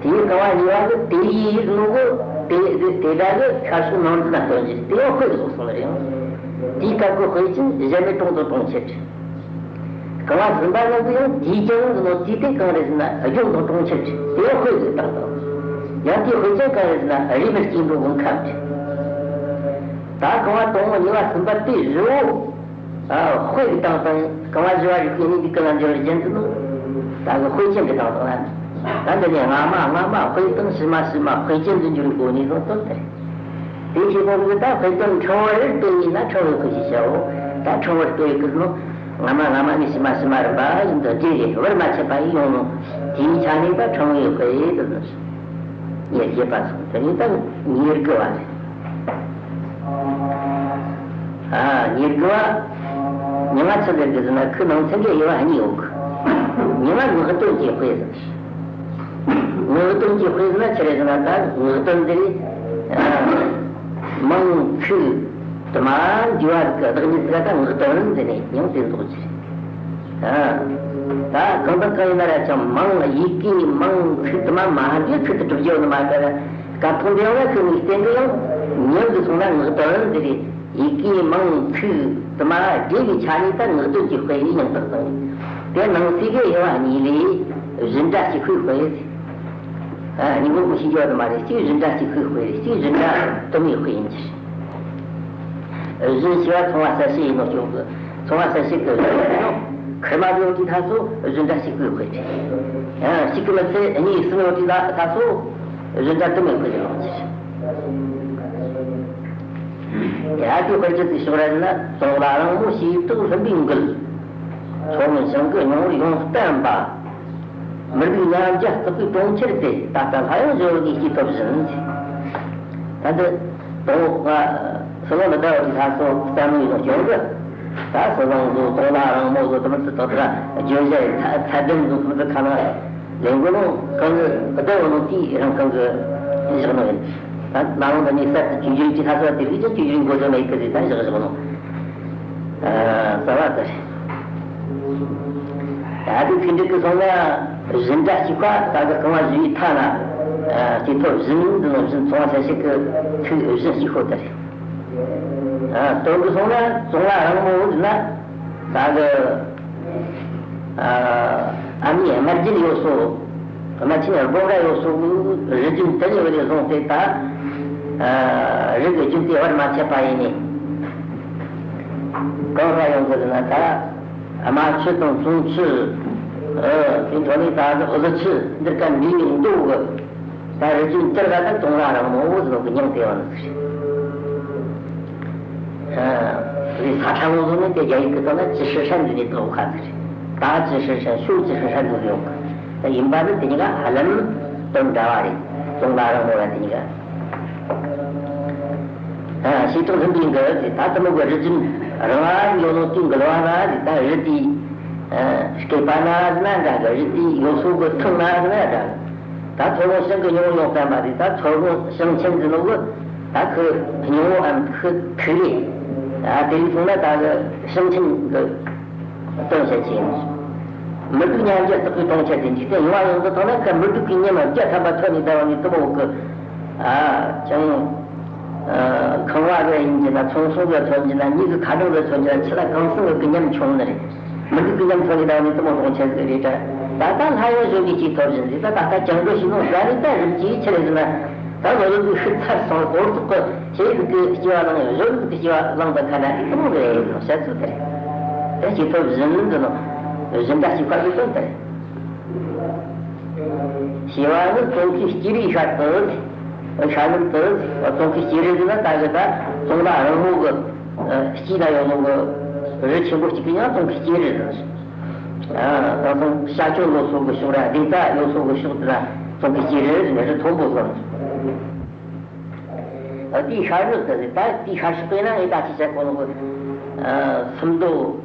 དེའི་རྐང་བ་གཉིས་པ་གི་དེ་ཡི་ཡིག་ནོ་གི། དེ་དེ་དེ་འདྲ་གི་ཤར་ཕྱོགས་ནོར་འཛིན་ལ་སྟོན་གྱི་དེ་ཡང་དཔེ་གི་ཟོག་སོང་ནི་རེད། དེའི་སྐབས་ཀྱི་དཔེ་ཅན་གཞལ་མེད་གྲོང་དང་གྲོང་ཁྱེར་རེད། རྐང་བ་གསུམ་པ་ནང་དུ་ཡང་དེའི་རྐྱེན་ཡིན་ནོ་དེའི་དེ་གང་རེད་ཟེར་ན་ལྗོངས་དང་གྲོང་ཁྱེར་རེད། དེ་ཡང་དཔེ་གི་སྟངས་དང་། ཡང་དེའི་དཔེ་ཅན་གང་རེད་ཟེར་ན་རིས་མེད་སྐྱེ་འགྲོ་དབང་ཁམས་རེད། ད་རྐང་བ་དང་པོ་གཉིས་པ་གསུམ་པ་དེ་བཞི་བོ། ཨ། དཔེ་གི་སྟངས་དང་། རྐང་བ་བཞི་བ་རིགས་ཀྱི་གནས་འདི་ཀུན་ལ་འགྲེལ་བར་བརྒྱན་དུ་ནོ། ད་གི་དཔེ་ཅན་གྱི་སྟངས་དང་ལ། ད་འདི་ནས་སྔ་མ་སྔ་མ་དཔེ་དང་ཕྱི་མ་ཕྱི་མ་དཔེ་ཅན་དུ་འགྱུར་དགོས་ནས་བཟུང་དོན་དེ་རེད། དེ་བྱེད་པོ་གི་ད་དཔེ་དོན་ཕྲེང་བར་དཔེ་ཡིན་ན་ཕྲེང་བའི་དཔེ་ཞེས་བྱའོ། ད་ཕྲེང་བར་དཔེ་ཡི་ཀུན་ནོ། སྔ་མ་སྔ་མ་ནས་ཕྱི་མ་ཕྱི་མ་རིམ་པ་བཞིན་དུ་རྗེས་རྗེས་བར་མ་ཆད་པ་ཡིས་ཡོང་ནོ། དེའི་ཆ་ནས་ད་ཕྲེང་བའི་དཔེ་ཡིན་དུ་ནོ། ཉེར་བརྒྱད་པ་སོང་། དེ་ནས་ད་ཉེར་དགུ་བ་རེད། ཨ། ཉེར་དགུ་བ། མྱ་ངན་ཆེན་པོའི་དགེ་ཟེར་ན་ཁོའི་ནང་ཚན་གྱི་དབྱེ་བ་གཉིས་ཡོད་གི། མྱ་ངན་ངག་དོན་གྱི་དཔེ་ཟེར། ངག་དོན་གྱི་དཔེ་ཟེར་ན་ཆི་རེད་ཟེར་ན། ད་ངག་དོན་འདི་རེད། ཨ། མིང་ཚིག་དུ་མ་འདུས་པ་གི་བདག་ཉིད་ཟེར་ད་ངག་དོན་ཟེར་ནས་ཡང་དེ་འདོགས་ཀྱི་རེད། ཨ། ད་གང་དང་གང་ཡིན་ན་ར་ཅང་མིང་ཡི་གེ་མིང་ཚིག་དུ་མ་མ་འདུས་ཚིག་ཏུ་གྲུབ་རྒྱུ་ནི་མ་ག་ར། སྐབས་ཐོག་འདི་ཡང་ན་ཁོ་ནི་རྟེན་འབྲེལ་ཡང་ཉམས་སུ་སོང་ན་ངག་དོན་འདི་རེད། ཡི་གེ་མིང་ཚིག་དུ་མ་འབྲེལ་བའི་ཆ་ནས་ད་ངག་དོན་གྱི་དཔེ་ཡིན་ཡང་དག་དང་། དེ་ནང་གསེས་ཀྱི་དབྱེ་བ་གཉིས་ལས་བཞིན་སྒྲ་གཅིག་ཤོས་དཔེ་ཡིན། ཨ། གཉིས་པོ་གོ་ཤེས་རྒྱུ་དུ་མ་རེད། གཅིག་བཞིན་སྒྲ་གཅིག་ཤོས་དཔེ་རེད། གཅིག་བཞིན་སྒྲ་དུ་མའི་དཔེ་ཡིན་གྱི་རེད། བཞིན་ཞེས་པ་མཚུངས་པ་གསལ་བྱེད་ཡིན་ནོ་ཅོག་གི། མཚུངས་པ་གསལ་བྱེད་ཀྱི་བཞིན་ནོ། ཁེར་མ་ཡོད་དུས་ད་སོ་བཞིན་སྒྲ་གཅིག་པུའི་དཔེ་རེད། ཡང་གཅིག་གི་མི་ཚེ་གཉིས་གསུམ་ཡོད་དུས་ད་ད་སོ་བཞིན་སྒྲ་དུ་མའི་དཔེ་རེད་ལོང་ཅི། ཡ་དེ་དཔེར་བརྗོད་ཀྱི་ཕྱོགས་ར་ན། ཙོང་ལ་རིང་མོ་ཞེས་དུག་ལྷུན་པོའི་མགུལ། ཚོར་བུ་ཞིང་གི་སྙིང་པོར་ཡོངས་བརྟན་པ། མི་སྡུག་མཉམ་བརྒྱ་བརྩེགས་པའི་གྲོང་ཁྱེར་དེ། ད་ལྟ་ལྷ་ཡང་གཞོན་ནུ་སྐྱེས་ཐོབ་བཞིན། ད་འདི་དོ་ང་སོ་ལོ་མི་ཟླ་བ་དེ་ལྷ་སོ་བསམ་བློ་ཡིན་ནོ་སྐྱོན་གི། ད་སོ་ལོ་ཚོ་ཙོང་ལ་རིང་མོ་ཚོ་དུ་མི་ཚོ་དོ་དྲ་བརྗོད་བྱ་ཚ་ཚ་དམ་ཚོ་དུ་མི་ཚོ་ཁ་ན་ལེན་དགོས་ནོ་གང་གི་བདག་ནོ་དེ་རང་གང་གི་བཞག་ནོ་ཡིན། ད་ནང་ལོགས་ནས་གསར་དུ་ཆུ་རྒྱུན་གྱི་ལྷ་སོ་དེ་རིགས་ཀྱང་ཆུ་རྒྱུན་འགོ་བཟོ་མེད་གི་ཟེར་ད་བཞག་བཞག་ནོ། རྩ་བ་དེ་རེད། ད་དེ་ཚིག་འགྲིག་གི་སོང་ན་བཞིན་སྒྲ་གཅིག་པ་ད་གི་རྐང་བ་བཞི་པའི་མཐའ་ན་སྐྱེས་ཐོབ་བཞིན་འདི་ནོ་བཞིན་མཚུངས་པ་གསལ་བྱེད་ཀྱི་ཚིག་བཞིན་གཅིག་པོ་དེ་རེད། དོན་གྱི་སོང་ན་ཙོང་ལ་རིང་མོ་ཟེར་ན་ད་གི་ཨ་མའི་དམར་རྗེན་ཡོད་སོ། དམར་ཆེན་སྒོ་འགའ་ཡོད་སོ་གི་རི་རྒྱུད་དེ་ནས་བ་ལས་བཟུང་སྟེ་ད་རི་གི་རྒྱུད་དེ་བར་མ་ཆད་པ་ཡིན་ནས། གང་ལ་ཡོང་གི་ཟེར་ན་ད། རྨ་ཆུ་དང་ཙོང་ཆུ། ཨ། དེ་འཕྲོ་ནས་ད་གཟི་ཆུ་འདིར་ཀ་འདི་ཡིན་འདུག་གི། ད་རི་རྒྱུད་འདིར་ག་ད་ཙོང་ལ་རིང་མོ་ཟེར་གི་མྱིང་དེ་བ་ནི་ཟེར། ཨ། རི་ས་ཁྲ་མོ་ཟེར་ནི་དེ་རྒྱ་ཡིག་གི་ཐོག་ན་ཅི་ཧྲི་ཧྲན་འདི་ནས་ཏོག་ཁ་ཟེར། ད་ཅི་ཧྲི་ཧྲན་ཤོ་ཅི་ཧྲི་ཧྲན་འདི་ཡོད་གི། ད་ཡིན་པ་ནི་དེ་གཉིས་ཀ་ཧ་ལམ་དོན་འདྲ་བ་རེད། ཙོང་ལ་རིང་མོ་ལ་དེ་གཉིས་ཀ་ཨ། ཤེས་རྟོགས་ལྷུན་པོའི་མགུལ་ཟེར། ད་དེ་མོ་གི་རི་རྒྱུད་རིང་བ་ཡོད་ནོ་དེའི་མགུལ་བ་ན་ཟེར། ད་རི་དེའི་ཨ་སྐེད་པ་ན་ཟེར་ན་འདྲ་གི། རི་དེའི་ཡོ་སོ་གི་ཐང་ན་ཟེར་ན་འདྲ་གི། ད་ཚོར་བུ་ཞིང་གི་སྙིང་པོ་ཡོངས་བརྟན་པ་ཟེར། ད་ཚོར་བུ་ཞིང་ཆེན་ཟེར་ནོ་གི་ད་ཁོའི་སྙིང་པོའམ་ཁོའི་ཐིག་ལེ། ཨ་དེ་རིགས་སོང་ན་ད་གི་ཞིང་ཆེན་གི་དོན་བྱེད་ཀྱི་ཡིན། མི་སྡུག་མཉམ་བརྒྱ་བརྩེགས་པའི་གྲོང་ཁྱེར་དེ། འཇིག་རྟེན་ཡོངས་ལ་ཡོངས་སུ་ཐོག་ན་ཁ་མི་སྡུག་གི་ཉི་མ་བརྒྱ་ཐམ་པ་ཐོན་ནས་ད་བ་ནི་དུ་མོ་གི་ ཨ་ཅང་། ཨ་ཁང་བ་རེ་ཡིན་གྱི་ན་ཚོང་སོགས་ལ་ཐོན་གྱི་ན་མྱི་གི་ཁ་གྲངས་ལ་ཐོན་གྱི་ན་ཆི་ལ་གང་སོང་གི་ཀུན་མཉམ་ཆུང་ནི་རེད། མི་གི་ཀུན་མཉམ་ཐོན་གྱི་ད་ནི་དུ་མོ་གྲོང་ཁྱེར་གི་རེད་དྲ། ད་ལྟ་ལྷ་ཡང་བཟོ་གི་ཅིག་ཐོབ་བཞིན་རེད། ད་ད་ལྟ་ཅང་འགྲོ་ཞིག་ནོ་ཟ་རེད། ད་རིམ་གྱིས་ཆི་རེད་ཟེར་ན། ད་ལོ་ལོ་གི་ཤི་ཚར་སོང་། འོར་ཐུག་གི་ཤེས་གི་སྐྱེ་བ་ལང་ཡང་བཟོ་གི་སྐྱེ་བ་ལང་ད་ཁ་ན་དུ་མོ་གི་རེད་ནོ་བཤད་ཚུལ་དེ་རེད། ད་ཅིག་ཐོབ་བཞིན་ནི་འདི་ནོ་བཞིན་ད་ཅིག་ཁ་གི་དོན་དེ་རེད། ཞེས་པ་ནི་ཙོང་ཁའི་སྐྱེས་རིགས་ཤར་དུ། ཤར་ནུབ་ཏུ། ཙོང་ཁའི་སྐྱེས་རིགས་ཟེར་ན་ད་གི་ད་ཙོང་ལ་རིང་མོ་གི་ཨ་སྐྱེས་ན་ཡོད་ནོ་གི་རི་ཆེན་པོ་གཅིག་གི་ཡང་ཙོང་ཁའི་སྐྱེས་རིགས་ཟེར། ཨ་ད་ཙོང་ཤར་ཕྱོགས་ལོ་སོ་གི་ཕྱོགས་ར་སྡིངས་ད་ལོ་སོ་གི་ཕྱོགས་དེ་ན་ཙོང་ཁའི་སྐྱེས་རིགས་ཟེར་ནས་རི་མཐོན་པོ་ཟེར། ཨ་དེའི་ཤར་ནུབ་ཏུ་ཟེར། ད་དེའི་ཤར་ཕྱོགས་པས་ན་ངས་ད་ཅི་བྱ་གོ་ནོ་གི་ཨ་སུམ་མདོ།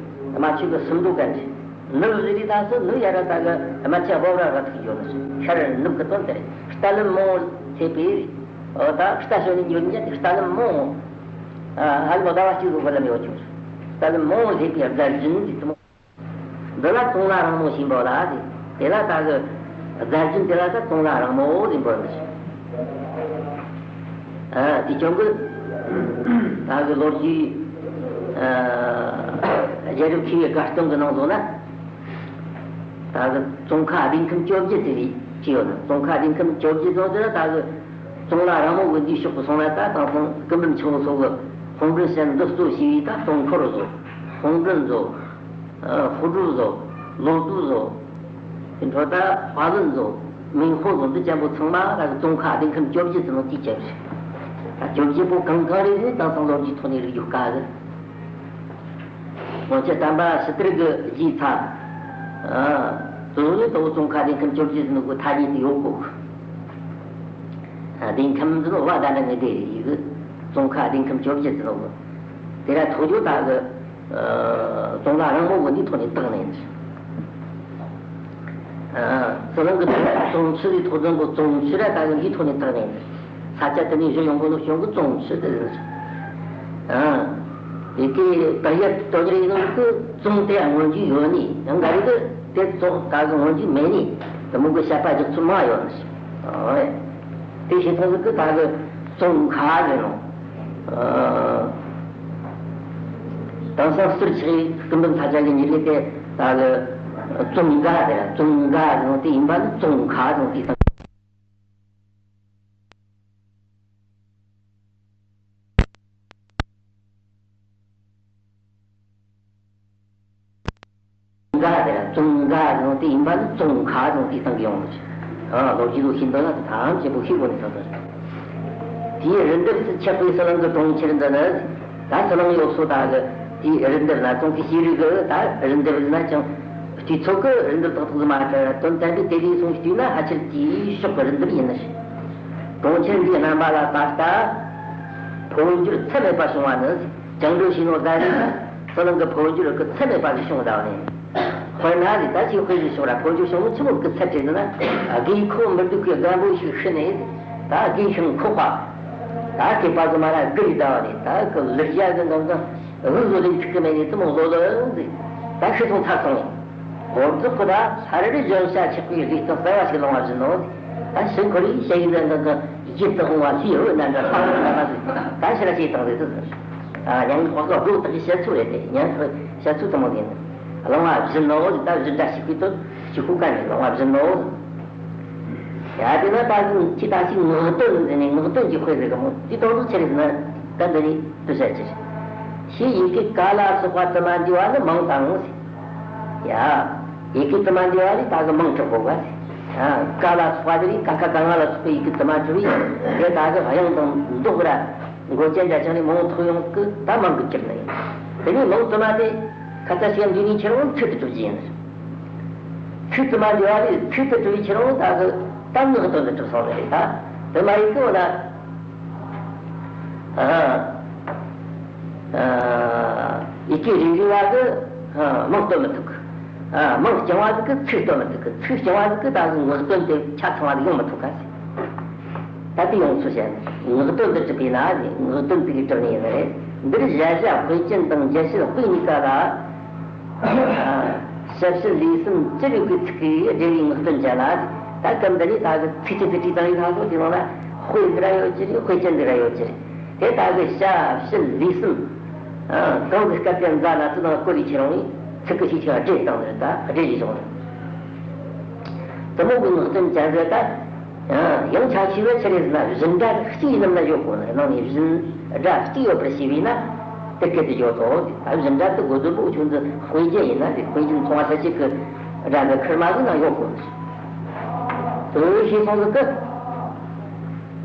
རྨ་ཆུ་གི་སུམ་མདོ་གན་ནི། ནུབ་ཟེར་དུས་ད་སུ་ནུབ་ཡ་ར་ད་གི་རྨ་ཆུ་འབབ་ར་ར་ཐུག་ཡོད་ནི། ཤར་ནུབ་གི་དོན་དེ་རེད། རྟ་ལུམ་མང་བོ་སླེབས་པའི་རེད། འོ་ད་རྟ་ཞོན་ནི་ཡོད་ཉིད་དེ་རྟ་ལུམ་མང་བོ། ཨ་ཧ་ལམ་ཟླ་བ་གཅིག་གི་གོ་ལམ་ཡོད་ཆོག་རྟ་ལུམ་མང་བོ་སླེབས་པའི་སྒར་རྒྱུན་འདི་དུ་མོ། འདི་ལ་ཙོང་ལ་རིང་མོ་ཞེས་འབོད་ལ་ཟེར། དེ་ལ་ད་གི་སྒར་རྒྱུན་དེ་ལ་ད་ཙོང་ལ་རིང་མོ་ཟེར་འབོད་མི་ཤེས། ཨ་དེ་ཀྱང་གི་ད་གི་ལོ་རྒྱུས་ཨ་རྒྱལ་རབས་མཁས་པའི་དགའ་སྟོན་གི་ནང་ལོགས་ན། ད་གི་ཙོང་ཁ་ལྡེ་ཁམ་བཅོ་བརྒྱད་ཟེར་བའི་ཅི་ཡོད་ན། ཙོང་ཁ་ལྡེ་ཁམ་བཅོ་བརྒྱད་ཙོང་དེ་ད་གི་ཙོང་ལ་རིང་མོ་གི་འདིའི་ཕྱོགས་སུ་སོང་ན། ད་དེང་སང་སྐུ་འབུམ་ཆེན་མོ་སོགས་གི་ཧོང་ཀྲུང་ཞལ་འདི་གཙོ་བྱས་པའི་ད་ཙོང་འཁོར་བཟོ། ཧོང་ཀྲུང་བཟོ། ཧོ་ཀྲུང་བཟོ། ལོ་ཏུ་བཟོ། དེ་འཕྲོ་ད་ཧྭ་ལུན་བཟོ། མིང་ཧོ་བཟོ། འདི་ཅན་པོ་ཚང་མ་ད་གི་ཙོང་ཁ་ལྡེ་ཁམ་བཅོ་བརྒྱད་ཟེར་ནོ་དེའི་རྒྱབ་རེད། ད་བཅོ་བརྒྱད་པོ་གང་གང་རེད་ཟེར། དེང་སང་ལོ་རྒྱུས་ཐོག་ནས་རིག་རྒྱུ་དཀའ་གི། སྔོན་ཆད་བསྟན་པ་ཕྱི་དར་གི་རྗེས་ཚ། ཨ་དེ་ནས་ད་ཙོང་ཁ་ལྡེ་ཁམ་བཅོ་བརྒྱད་ཟེར་ནོ་གི་ཐ་སྙད་དེ་ཡོད་གོ་གི། ཨ་ལྡེ་ཁམ་ཟེར་ནོ་བ་ད་ནི་ངེས་དེ་ཡི་གི། ཙོང་ཁ་ལྡེ་ཁམ་བཅོ་བརྒྱད་ཟེར་ནོ་གི། དེ་ལ་ཐོག་རྒྱུ་ད་གི་ཨ་ཙོང་ལ་རིང་མོ་གི་འདིའི་ཐོག་ནས་བཏགས་ནས། ཨ་ཟི་ལིང་གི་ཙོང་ཆུ་དེའི་ཐོག་འཛིན་པོ་ཙོང་ཆུ་ར་ད་གི་འདིའི་ཐོག་ནས་བཏགས་ནས། ས་ཆ་དེ་ནས་གཞི་ཡོང་གོ་ནོ་གཞུང་གི་ཙོང་ཆུ་དེ་ཟེར། ཨ་ཡི་གེ་བར་ཡབ་དོ་ཉེར་ཡིན་ནོ་གི་ཙོང་དེ་སྔོན་རྒྱུ་ཡོད་ནི། ཡང་ག་རེ་གི་དེ་ཙོང་ད་གི་སྔོན་རྒྱུ་མེད་ནི། དེ་མོ་གི་བཤད་པ་རྒྱག་ཚུལ་མང་ཡོད་ནི། ཨོ་དེ་བྱས་ཙང་གི་ད་གི་ཙོང་ཁ་ཡིན་ནོ། ཨ་དེང་སང་ཟུར་ཆག་སྐུ་འབུམ་ས་ཆ་གི་ཉེར་ལེ་དེ་ད་གི་ཙོང་འགའ་དེ་ཙོང་འགའ་ཟེར་ནོ་དེ་ཡིན་པ་ནི་ཙོང་ཁ་ཟེར་ནོ་དེ་དང་། འགའ་དེ་ཙོང་འགའ་ཟེར་ནོ་དེ་ཡིན་པ་ནི་ཙོང་ཁ་ཟེར་ནོ་དེ་དང་གི་ཡོང་ནི། ཨ་ལོ་རྒྱུས་ལོ་ཤེས་འདོད་ན་དེ་ཐམས་ཅད་པོ་ཤེས་དགོས་ནི་ཐོག་ཏུ། དེའི་རི་འདབས་སུ་ཆགས་པའི་ཟི་ལིང་གི་གྲོང་ཁྱེར་འདི་ནི། ད་ཟི་ལིང་ཡོད་སོ་ད་གི་དེའི་རི་འདབས་ན་ཙོང་ཁའི་ཤེས་རིག་གི་ད་རི་འདབས་ན་ཅང་དུས་ཚོད་གི་རི་འདབས་ཏག་ཏག་ཟིག་མ་དྲ་དོན་དམ་པའི་དེ་དུས་སོང་བལྟས་ན་ཧ་ཅང་གི་ཕྱོགས་གི་རི་འདབས་ཡིན་ནི། གྲོང་ཁྱེར་འདིའི་རྣམ་པ་ལ་ད་ལྟ་འཕོ་འགྱུར་ཚད་མེད་པ་བྱུང་བ་ནི། བཅིངས་འགྲོལ་བྱས་ནོ་ཟླ་རེ་ན་ཟི་ལིང་གི་འཕོ་འགྱུར་གི་ཚད་མེད་པ་ཞིག་བྱུང་ཟླ་བ་ནས། དཔེར་ན་ཟེར་ད་ཅིག་དཔེ་ཞིག་ཞོག་ར། འཕོ་འགྱུར་བྱུང་ནོ་ཆི་མོ་གི་ཚད་རེད་ཟེར་ན། དགེ་ཁོ་མི་སྡུག་གི་རྒན་པོ་ཞིག་ཤི་ནས། ད་དགེ་ཞིང་འཁོགས་པ། ད་སྐྱེས་པ་གི་མ་ར་དགུ་རེ་ཟླ་བ་ནས། ད་གི་ལུར་རྒྱ་གི་འགང་གང་དབུགས་བཟོ་ལེན་ཐུབ་གི་མེད་ནས་དུ་མོ་ལོ་ལོ་ཟེར། ད་ཤི་སོང་ཚར་སོང་ནས། འོ་ཙོག་གི་ད་ལྷ་རི་གཞོན་ཤ་ཆགས་པའི་རིགས་དང་བརྩེ་བ་ཞིག་ལོང་བ་བཞིན་ནོ། ད་ཤི་འཁོར་ཡིན་ཞེས་ཡིན་ཟེར་འདི་འདི་ཡིད་དུ་འོང་བ་ལྷའི་འོད་རྣམ་པར་སྤང་རིགས་ལ་མ་ཟིག་ད་ཤི་ར་ཤི་དང་རེད་དུ་ཟེར། ཨ་ཡང་འོ་ཙོག་སྒྲོག་ཏག་གི་བཤད་ཚུལ་རེད་དེ། ཡང་ཁོ་བཤད་ཚུལ་དུ་མོ་ཡིན། ལོང་བ་བཞིན་ནོ། ད་བཞིན་འདྲ་ཞིག་གི་དོན་ཞིག་ཁུག་ཀ་ནས་ལོང་བ་བཞིན་ནོ། ཡ་དེ་ན་ད་གི་ཅི་ད་ཞིག་ངག་དོན་ཟེར་ནས་ངག་དོན་གྱི་དཔེ་ཟེར་གི་མོ། དེ་དོན་དུ་ཆེ་རེད་ཟེར་ན་ད་འདི་ནི་དུ་བཤད་ཅི། ཞེས་ཡི་གེ་ཀ་ལ་སོགས་པ་དུ་མ་འདུས་པ་ནི་མིང་དང་ཟེར། ཡ། ཡི་གེ་དུ་མ་འདུས་པ་ལས་ད་གི་མིང་གྲུབ་དགོས་པ་ཟེར། ཡ། ཀ་ལ་སོགས་པ་དེ་ལས་ཀ་ཁ་ག་ང་ལ་སོགས་པའི་ཡི་གེ་དུ་མ་གྲུབ་པས་དེ་ད་གི་དབྱངས་དང་མདོག་ར་མགོ་ཅན་འདྲ་ཆགས་ནས་མིང་ཐོགས་ཡོང་གི་ད་མིང་གི་གྱུར་ནི་ཡིན། དེ་ནས་མིང་དུ་མ་དེ་ཁ་ཚ་ཞིག་འདུས་ནས་ཁྱེར་འོང་ཚིག་ཏུ་གྲུབ་ཀྱི་ཡིན། ཚིག་དུ་མ་འདུས་པ་ལས་ཚིག་ཏུ་གྲུབ་པའི་ཕྱིར་རོ། ད་གི་ད་ངག་དོན་དུ་གྲུབ་སོང་རེད། ད་དུ་མ་ཡི་གེ་འོ་ན། ཨ་ཨ་ཡི་གེ་རེ་རེ་བ་གི་ཨ་མིང་སྟོན་མི་ཐུབ་གི། ཨ་མིང་རྐྱང་བ་ཟིག་གི་ཚིག་སྟོན་མི་ཐུབ་གི། ཚིག་རྐྱང་བ་ཟིག་གི་ད་གི་ངག་དོན་དེ་ཆ་ཚང་བ་ཟིག་ཡོང་མི་ཐུབ་ག་ཟེར། ད་དེ་ཡོང་ཚུལ་བཤད། ངག་དོན་དུ་གྲུབ་པས་ན་ཟེར། ངག་དོན་དེ་གིས་གྲུབ་ནི་ཡིན་ནི་རེད། འདིར་གཞལ་བྱ་དཔེ་ཅན་དང་འཇལ་བྱེད་དཔེ་གཉིས་ཀ་ལ། ཞབས་ཕྱི་ལས་གསུམ་ཅི་རིགས་པའི་ཚིག་གིས་སྦྲེལ་བའི་ངག་དོན་ཅན་ལ། ད་སྐབས་འདི་ནས་ད་གི་ཚིག་གཅིག་གི་བྲིས་བཏང་ཡོད་ན་གོ། དེ་ནང་ལ་ དཔེ་འདི་ར་ཡོད་ཀྱི་རེད། དཔེ་ཅན་འདི་ར་ཡོད་ཀྱི་རེད། དེ་ལྟ་གི་བྱ་བྱིན་ལས་གསུམ། ཨ། གང་གི་སྐབས་དེར་མཛའ་ན་ཚུལ་དང་སྐོར་ལས་ཁྱེར་འོང་བས་ཚིག་གི་ཤས་ཆེ་བ་སྦྲེལ་བཏང་ནས་ད་སྦྲེལ་ཞིག་བྱུང་རེད། དེ་མོ་གི་ངག་དོན་ཅན་རེད་ད། ཡང་ཆ་ཤས་པ་ཆི་རེད་ཟེར་ན་བཞིན་སྒྲ་གཅིག་ཡིན་ནམ་ན་ཡོད་དགོས་ནི་རེད། ནང་ནས་བཞིན་སྒྲ་གཅིག་ཡོད་པར་བྱས་པས་ན་དེ་སྐད་དུ་བརྗོད་དོ། ད་བཞིན་སྒྲ་དེ་དགོས་དོན་པོ་ཁྱོད་ཚོ་དཔེ་རྒྱན་ཡིན་ན་དེ་དཔེ་རྒྱན་མཚུངས་པ་གསལ་བྱེད་ཀྱི་སྒྲ་འདི་ཁུར་མ་ཟིན་ན་ཡོད་དགོས་ནི་རེད། དེ་ཤེས་སོང་ཟིག་གི།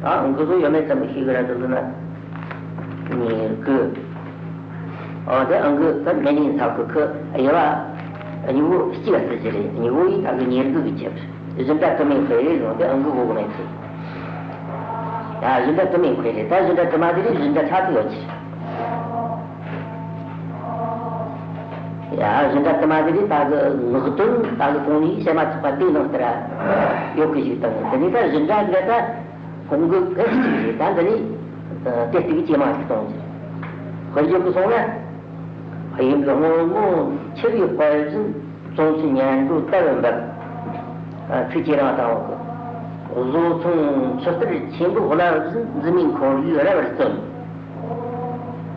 ཨ། ཨང་ཀི་བཟོ་ཡོད་མེད་ཙམ་ཞིག་གི་ར་འདུག་ན། ཉེར་དགུ། ཨོ་དེ་ཨང་ཀི་ད་མེད་ནི་ཚབ་ཀི་ཁི་དབྱེ་བ་གཉིས་པོ་གཅིག་ལ་ཟེར་གྱི་རེད། གཉིས་པོ་ཡིན་ད་གི་ཉེར་དགུ་གི་ཁྱབ། བཞིན་སྒྲ་དུ་མའི་དཔེ་རེད་ཟེར་ནོ་དེ་ཨང་ཀི་དགུ་གི་མེད་ཚེ། ཡ། བཞིན་སྒྲ་དུ་མའི་དཔེ་རེད། ད་བཞིན་སྒྲ་དུ་མ་དེ་རེད། བཞིན་སྒྲ་ཆ་ཚིག་ཡོད་ཀྱི། ཡ། བཞིན་སྒྲ་དུ་མ་དེ་རེད། ད་གི་ངག་དོན་ད་གི་གོང་ནས་བཤད་མ་ཐུབ་པ་དེའི་ནང་ལྟར་ཡོད་གི་ཞིག་དང་། དེ་ནས་ད་བཞིན་སྒྲ་འདི་ད། གོང་གི་སྐད་ཅིག་རེད། ད་འདི་ནི་དེ་ལྟ་བུའི་སྐྱེས་མ་ཞིག་གཏོང་ཟེར། དཔེར་བརྗོད་ཀྱི་སོང་ན། དབྱིབས་སྔོན་མོ་འཆི་བའི་དཔལ་བཞིན། བཙོན་ཆུ་ཉལ་འགྲོ་དལ་བུར་འབབ། ཚིགས་བཅད་རང་དང་པོ་གི། བཟོ་ཚོང་ཆུ་གཏེར་ཆེན་པོའི་རླབས་བཞིན། འཛིན་མའི་འཁོར་ཡུག་རལ་བར་བརྩོན།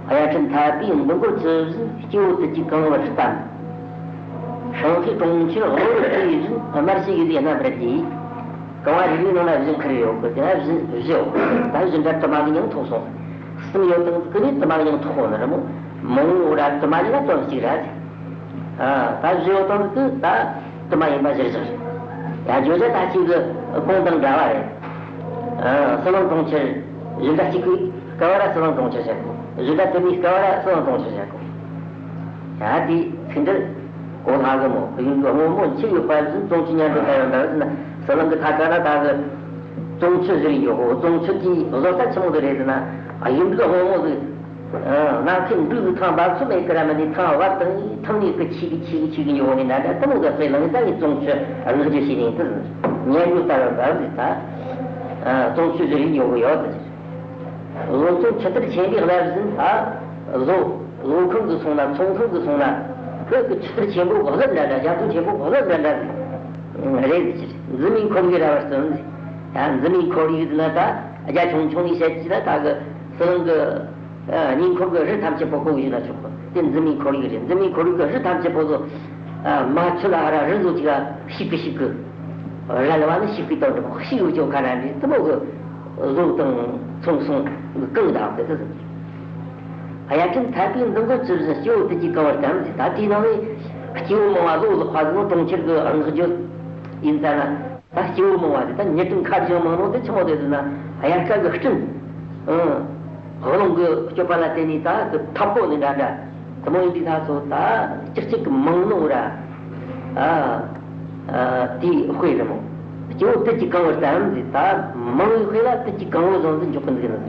གཡའ་ཁྲོད་འཐབ་པའི་འདུ་འགོད་ཆུ་བཞིན། སྐྱེ་བོ་དུས་ཀྱིས་གང་བར་གཏམས། ཤིང་ཤེད་གྲོང་ཁྱེར་གློ་བུར་དུ་ཡིད་བཞིན། དམར་ཕྱེད་ཡུལ་ལས་རྣམ་པར་རྒྱལ། རྐང་བ་རེ་རེའི་ནང་ན་བཞིན་ཁུར་ཡོད་གི། དེ་ན་བཞིན་བཞི་ཡོད། ད་བཞིན་སྒྲ་དུ་མ་གི་མྱིང་ཐོགས་སོང་། གསུམ་ཡོད་དང་གི་ནི་དུ་མ་གི་མྱིང་ཐོགས་ནི་རེད་མོ། མང་བོ་ར་དུ་མ་ཡིན་ན་དོན་གཅིག་ར་ཟེར། ཨ། ད་བཞི་ཡོད་དང་གི་ད་དུ་མ་ཡིན་པ་གཞིར་བཞག་རེད། ཡ། བརྗོད་བྱ་ད་གཅིག་གི་གོང་དང་འདྲ་བ་རེད། ཨ། ཟི་ལིང་གྲོང་ཁྱེར། བཞིན་སྒྲ་གཅིག་གི་སྐབས་ར་ཟི་ལིང་གྲོང་ཁྱེར་བྱ་དགོས། བཞིན་སྒྲ་དུ་མའི་སྐབས་ར་ཟི་ལིང་གྲོང་ཁྱེར་བྱ་དགོས། ཡ། དེའི་ཚིག་འགྲེལ་གོ་ལྷག་གི་མོ། དབྱིབས་སྔོན་མོ་འཆི་བའི་དཔལ་བཞིན། བཙོན་ཆུ་ཉལ་འགྲོ་དལ་བུར་འབབ་ཟེར་ན། ཟི་ལིང་གི་མཐའ་ཁ་ན་ད་གི་བཙོན་ཆུ་བཞུར་ཡོད་གོ། བཙོན་ཆུ་དེའི་བཟོ་ལྟ་ཆི་མོ་ཟིག་རེད་ཟེར་ན། དབྱིབས་སྔོན་མོ་ཟིག་ཨ། ནམ་མཁའི་འབྲུག་གི་ཐང་འབབ་ཚུགས་མེད་ཀི་ར་མ་ནི། ཐང་བབས་དང་ཐང་ནས་ཀི་ཆི་གི་ཆི་གི་ཆི་གི་ཡོད་ནི་འདྲ་འདྲ། དེ་མོ་གི་དཔེ་ལེན་ད་ནི་བཙོན་ཆུ་བསྔགས་བརྗོད་བྱས་ནས་དེ་ཉལ་འགྲོ་དལ་བུར་འབབ་ཟེར་ད། ཨ། བཙོན་ཆུ་བཞུར་ཡོད་གི་ཡོད་དེ། བཟོ་ཚོང་ཆུ་གཏེར་ཆེན་པོའི་རླབས་བཞིན། ད་བཟོ་བཟོ་ཁང་གི་སོང་ན་ཚོང་ཁང་གི་སོང་ན་བོད་ཀྱི་ཆུ་གཏེར་ཆེན་པོ་རླབས་འདྲ་འདྲ། རྒྱ་མཚོ་ཆེན་པོ་རླབས་འདྲ་འདྲ་རེད་ཟེར། འཛིན་མའི་འཁོར་ཡུག་རལ་བར་བརྩོན་ཟེར། ཡ། འཛིན་མའི་འཁོར་ཡུག་ཟེར་ན་ད་རྒྱ་ཆུང་ཆུང་ནས་བཤད་ཀྱི་ན་ད་གི་ཟི་ལིང་གི་ཉེ་འཁོར་གྱི་རི་ཐམས་ཅད་པོ་གོ་བཞིན་ན་ཆོག་གི། དེ་འཛིན་མའི་འཁོར་ཡུག་རེད། འཛིན་མའི་འཁོར་ཡུག་གི་རི་ཐམས་ཅད་པོ་ཚོ། ཨ། མ་ཆུ་ལ་ཧ་ར་རི་བཟོ་ཅིག་ལ་ཤིག་གི་ཤིག་གི། རལ་བ་ནི་ཤིག་གི་སྟེང་དུ་ཤིག་ཡོད་ཅོག་ཁ་ར་འདྲི་དེ་མོ་གི་བཟོ་དང་ཚོང་སོང་གི་གང་དང་དེ་དེ་ཟིན། གཡའ་ཁྲོད་འཐབ་པའི་འདུ་འགོད་ཆུ་བཞིན། སྐྱེ་བོ་དུས་ཀྱིས་གང་བར་གཏམས་ཟེར། ད་དེའི་ནང་ནས་སྐྱེ་བོ་མང་བ་བཟོ་ལག་པ་ཟིན་ནོ་གྲོང་ཁྱེར་གི་བསྔགས་བརྗོད་ཡིན་ཙང་ན། ད་སྐྱེ་བོ་མང་བ་དེ་ད་མྱི་གྲངས་ཁ་བྱང་མང་ནོ་དེ་ཆི་མོ་དེ་ཟེར་ན། དབྱར་ཁ་གི་སྤྲིན། ཨང་། རླུང་གི་སྐྱོད་པ་ལ་བརྟེན་ནས་ད་གི་ཐབ་ཀོ་ནི་འདྲ་འདྲ། དེ་མོ་ཡིན་དུས་ད་ཚོ་ད་ཅིག་ཅིག་གི་མང་ནོ་ར། ཨ། ཨ། དེའི་དཔེ་རེད་མོ། སྐྱེ་བོ་དུས་ཀྱིས་གང་བར་གཏམས་ཟེར། ད་མང་བའི་དཔེ་ལ་དུས་ཀྱིས་གང་བོ་བཟུང་ཟིག་འཇོག་གི་འདུག་ནི་ཟེར།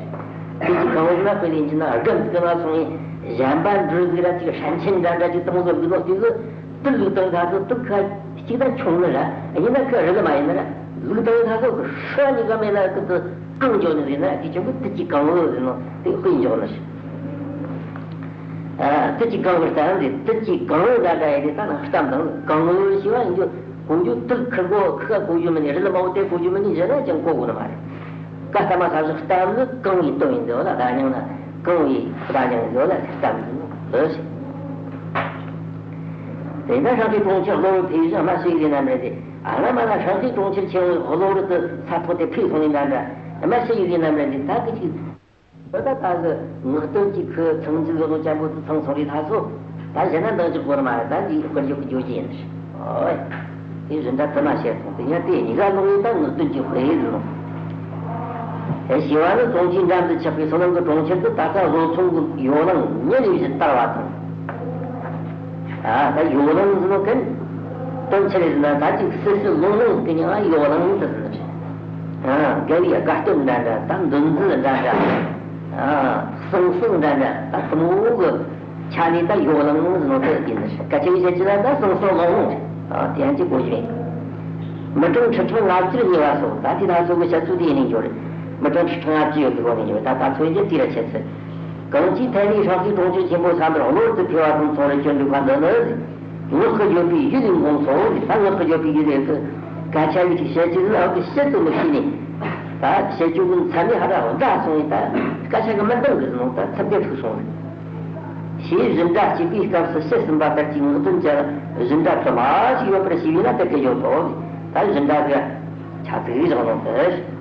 དུས་ཀྱིས་གང་བོ་ཟེར་ན་དཔེ་ལེན་གྱི་ན་སྒམ་ཟིག་ལ་སོང་བས་གཞན་པ་འགྲུལ་ཟིག་ར་ཅིག་ཧྲན་ཆེན་འདྲ་འདྲ་ཅིག་དེ་མོ་ཟིག་ལུག་ནོ་དེ་གི། དེ་ལུག་དང་ད་ཚོ་དེ་ཁ་གཅིག་ད་ཆུང་ནི་ར། ཡིན་ན་ཁ་རི་ལ་མ་ཡིན་ན་ར། ལུག་དང་ད་ཚོ་གི་ཧྲ་གཉིས་ཀ་མེད་ན་ཁི་དེ་གང་འཇོག་ནི་ཟེར་ན། དེ་ཆུང་གི་དུས་ཀྱིས་གང་བོ་ཟེར་ནོ་དེ་དཔེ་འཇོག་ནི་ཟེར། ཨ། དུས་ཀྱིས་གང་བར་གཏམས་ཟེར། དུས་ཀྱིས་གང་བོ་ད་ད་ཡིན་ད་ན་གཏམས་དང་གང་བོ་ཞེས་པ་ཡིན་རྒྱུ་གོ་རྒྱུ་དུས་ཁིར་གོ་ཁི་ཁ་གོ་རྒྱུ་མིན་ནི། རི་ལ་མ་བོ་དེ་གོ་རྒྱུ་མིན་ནི། གཞན་ན་ཅང་གོ་དགོས་ནི་མ་རེད། ཀ་ལྟ་མ་ས་བཞག་གཏམས་ནི་གང་བའི་དོན་ཡིན་ཟེར་བ་ལ། བརྡ་རྙིང་ན་གང་བའི་བརྡ་རྙིང་ཡིན་ཟེར་བ་ལ་གཏམས་ཡིན་ནོ་ལོས་ཟེར། དེ་ན་ཤིང་ཤེད་གྲོང་ཁྱེར་གློ་བུར་འཕེལ་བཞིན། དམར་ཕྱེད་ཡུལ་ལས་རྣམ་པར་རྒྱལ། ཨ་ན་མ་ན་ཤིང་ཤེད་གྲོང་ཁྱེར་ཆེན་པོའི་གློ་བུར་དུ་ས་ཐོག་དེ་འཕེལ་སོང་ནི་འདྲ་འདྲ། དམར་ཕྱེད་ཡུལ་ལས་རྣམ་པར་རྒྱལ། ད་གི་ཅིག་འདི་ལྟ་ད་གི་ངག་དོན་གྱི་ཁུ་ཚང་འཛུགས་བློ་ཅན་པོ་དེ་ཚང་སོང་རེད་ད་ཚོ། ད་གཞན་ན་འདང་རྒྱག་དགོས་ནི་མ་རེད། ད་འདི་དཔེར་བརྗོད་ཀྱི་བརྗོད་ཀྱི་ཡིན། ཨོ། དེ་བཞིན་སྒྲ་དུ་མ་བཤད་སོང་། དེ་ཡང་དེ་གཉིས་ཀ་ལོག་ཡོད་ད་ངག་དོན་གྱི་དཔེ་ཡིན་ནོ། དེ་ཞེས་པ་ནི་ཙོང་ཆུའི་འགྲམ་དུ་ཆགས་པའི་ཟི་ལིང་གི་གྲོང་ཁྱེར་དུ་ད་ལྟ་བཟོ་ཚོང་གི་ཡོ་ལང་ཉིན་རེ་བཞིན་དར་བ་དང་། ཨ། ད་ཡོ་ལང་ཟེར་ནོ་གན་དོན་ཆི་རེད་ཟེར་ན། ད་ཅིག་སི་སི་ལོང་ལོང་གི་ཉང་ཡོ་ལང་དུ་ཟེར་ནི་རེད། ཨ། དགའ་བའི་དགའ་སྟོན་འདྲ་འདྲ། ད་འདུ་འཛི་འདྲ་འདྲ། ཨ། གསང་གསང་འདྲ་འདྲ། ད་དེ་མོ་གི་ཆ་ནས་ད་ཡོ་ལང་ཟེར་ནོ་དེ་ཡིན་ནི་རེད། སྐད་ཆ་གི་བཤད་ཀྱི་ན་ད་གསང་གསང་ལོང་ལོང་རེད། ཨ། དེ་ཡང་ཅིག་གོ་རྒྱུ་ཡིན། མི་གྲངས་ཁྲི་ཕྲག་ལྔ་བཅུར་ཉེ་བ་སོགས། ད་དེ་ད་ཚོ་གི་བཤད་ཚུལ་དེ་ཡིན་ནི་འགྱོ་རེད། མི་གྲངས་ཁྲི་ཕྲག་ལྔ་བཅུ་ཡོད་དགོས་ནི་འགྱོ་རེད། ད་ད་ཚོ་ཡིན་གྱི་དེ་ར་ཆེ་ཚེ། གང་ཅིའི་ཐད་ནས་ཤིང་ཤེད་གྲོང་ཁྱེར་ཆེན་པོ་ས་འདིར་གློ་བུར་དུ་འཕེལ་བ་དང་མཚུངས་རེ་སྐྱོན་འགྲིག་པ་འདི་ནི། ངག་གི་བརྗོད་པའི་ཡུལ་ལས་འགོངས་སོ། ད་ངག་གི་བརྗོད་པའི་ཡུལ་ལས་ཀྱི་སྐད་ཆ་ཡིས་ཅིག་བཤད་ཀྱི་ལ་གི་བཤད་དུ་མི་ཤེས་ནས། ད་བཤད་རྒྱུ་གི་མཚན་ནི་ཧ་ར་འདྲ་སོང་ཡིན། ད་སྐད་ཆ་གི་མི་འདང་གི་ནང་ད་ཚིག་དེ་ཐུག་སོང་རེད། ཞེས་བཞིན་སྒྲ་གཅིག་པའི་སྐབས་སུ་ཕྱི་གསུམ་པ་དག་གི་ངག་དོན་གྱི་བཞིན་སྒྲ་དུ་མ་ཞིག་ཡོད་པར་ཞུས་པས་ན་དེ་གི་ཡོད་དོ། ད་བཞིན་སྒྲ་གི་ཆ་ཚིག་བཞག་ནོ་དེ།